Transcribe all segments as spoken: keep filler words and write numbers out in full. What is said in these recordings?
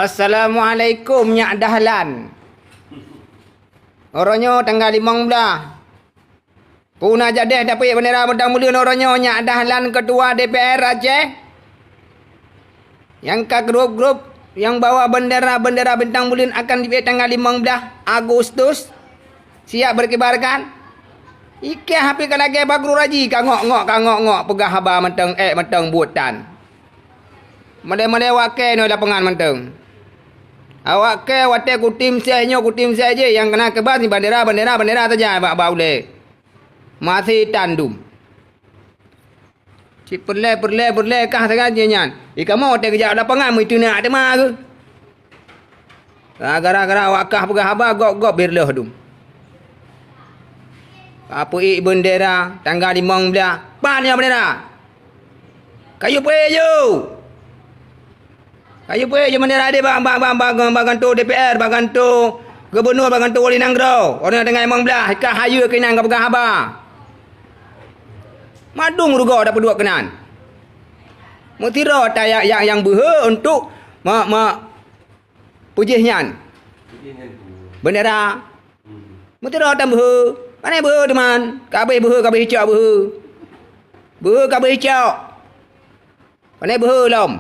Assalamualaikum, Nyak Dahlan. Uroe nyoe tanggai limong blah. Peue na jadeh tapeuék bendera bintang buleuen uroe nyoe, Nyak Dahlan, Ketua D P R Aceh? Nyang ka grup-grup nyang bawa bendera-bendera bintang buleuen akan jipeuék tanggai limong blah Agustus. Siap berkibarkan? Ikah api ka lagée bagru raji, ka ngok-ngok, ka ngok-ngok, peugah haba mantong, ék mantong buet tan. Malée-malée awak kée nyoe lapangan mantong. Awak kée watée kutim seh nyoe, kutim seh jih, nyang keunan keuban si bandera, bandera, bandera saja bak, bak ulée. Maté tan dum. Cit peureulée, peureulée, peureulée kah sagai jih nyan. Di kamoe watée geujak lapangan meuteunak teuma keuh. Gara-gara awak kah peugah haba gob-gob bir leuh dum. Ka peuék bendera tanggai limong blah. Pat nyoe bendera? Kayue peuék ju! Kayue peuék ju bendera deh bak, bak, bak, bak, bak gantoe D P R, bak gantoe gubunur, bak gantoe wali nanggroe. Uroe nyoe tanggai limong blah, ka hayeue keunan ka peugah haba. Mandum rugoe tapeuduek keunan. Meusidroe ta nyang, nyang, nyang beuhe untuk me-, me-, peujih nyan. Bendera. Meusidroe tan beuhe. Pane beuhe teuma? Ka habéh beuhe, ka habéh icok beuhe. Beuhe ka habéh icok. Pane beuhe lom.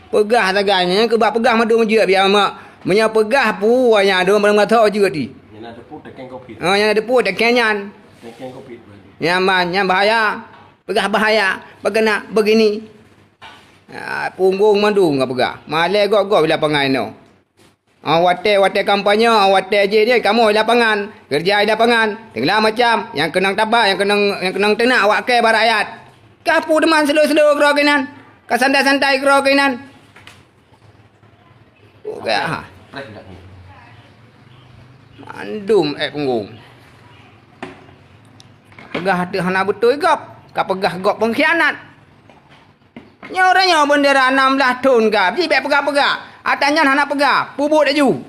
Peugah sagai nyan, keu bak peugah mandum jeuet biar mak. Meunyoe peugah pu nyang dum barang gato jeuet di. Nyang na depu tekeng covid. Ha, nyang na depu tekeng nyan. Tekeng covid. Nyan man, nyan bahaya. Peugah bahaya. Bagaimana begini? Ha, punggong mandum ka peugah. Malée gob-gob di lapangan inoe. Ah, watée, watée kampanye, ah, watée jih nyoe kamoe di lapangan, keureuja di lapangan, segala macam, nyang keunong tabak, nyang keunong, nyang keunong teunak awak kée bak rakyat. Ka peue teuma slow-slow keudroe keunan, ka santai-santai keudroe keunan. Oke, ha. Mandum ék punggong. Peugah teuk hana beutôi gob, ka peugah gob peungkhianat. Nyoe uroe nyoe bendera nam blah thon ka, ji bék peugah-peugah. Ata nyan hana peugah, peubuet laju.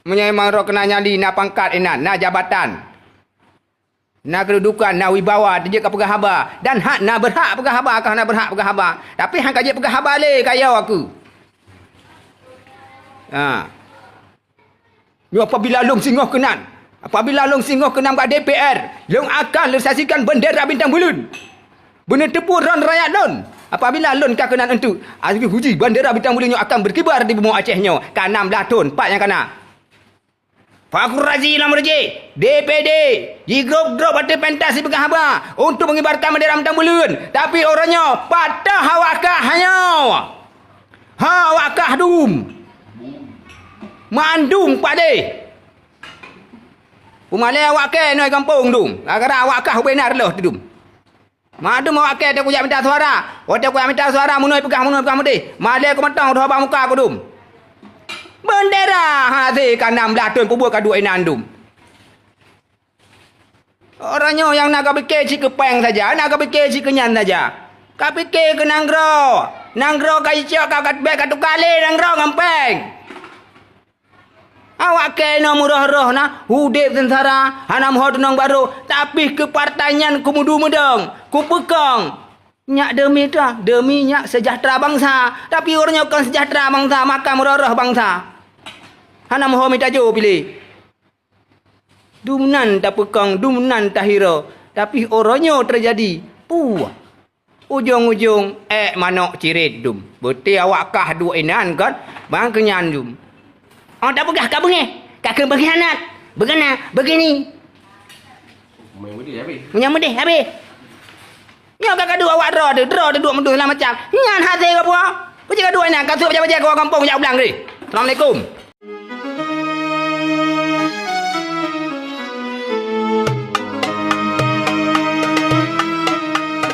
Meunyoe memang droe keunan nyali, na pangkat inan, na jabatan, na keududukan, na wibawa, jeuet ka peugah haba. Dan hak na beurhak peugah haba, ka hana beurhak peugah haba. Tapi han ka jeuet peugah haba lé, ka yo aku. Ha. Nyoe apabila lôn singoh keunan, apabila lôn singoh keunan bak D P R, lôn akan lôn saksikan bendera bintang buleuen. Beuneuteupeu droen rakyat lôn. Apabila lôn ka keunan eunteuk, asli huji bendera bintang buleuen nyoe akan berkibar di bumoe Aceh nyoe. Ka nam blah thon, pat nyang kana. Fakhrul Razi Lam Reujek, D P D, jigrob-grob ateueh pentas sipeugah haba untuk mengibarkan bendera bintang buleuen. Tapi uroe nyoe, pat awak kah nyoe. Ha, awak kah dum. Mandum padé. Peumalée awak kée nyoe gampông dum. Gara-gara awak kah ubé na reuloh teudum. Mandum awak kée teuh kujak mita suara. Watée kujak mita suara, meunoe peugah, meunoe peugah meudeh. Malée keu mantong, reuh bak muka kudum. Bendera hase ka nam blah thon peubuet ka duek inan dum. Uroe nyoe nyang na kapike cit keu péng saja, na kapike cit keu nyan saja. Kapike keu nanggroe. Nanggroe ka icok ka, ka bék ka tuka lé nanggroe ngon péng. Awak kée nyoe meuroh-roh na, udeb seungsara, hana meuho tunong barô, tapi keu partai nyan keu meudu meudong, keu peukong. Nyak demi ka, demi nyak seujahteura bansa, tapi uroe nyoe kon seujahteura bansa, maka meuroh-roh bansa. Hana meuho mita jo piléh. Dumnan tapeukong, dumnan tahiro, tapi uroe nyoe teujadi, puah. Ujong-ujong ék manok ciret dum. Beuti awak kah duek inan kon, bang keunyan dum. Oh, tapeugah ka beungéh, ka keu beukhianat, beugana, beugini. Meunyoe meudeh habéh. Meunyoe meudeh habéh. Nyoe ka gaduek awak droe teuh, droe teuh duek meudeh lam macam. Nyan hase geupeue? Peue cit gaduek inan, ka sôk bajée-bajée keu gampông jak u blang deh. Assalamualaikum.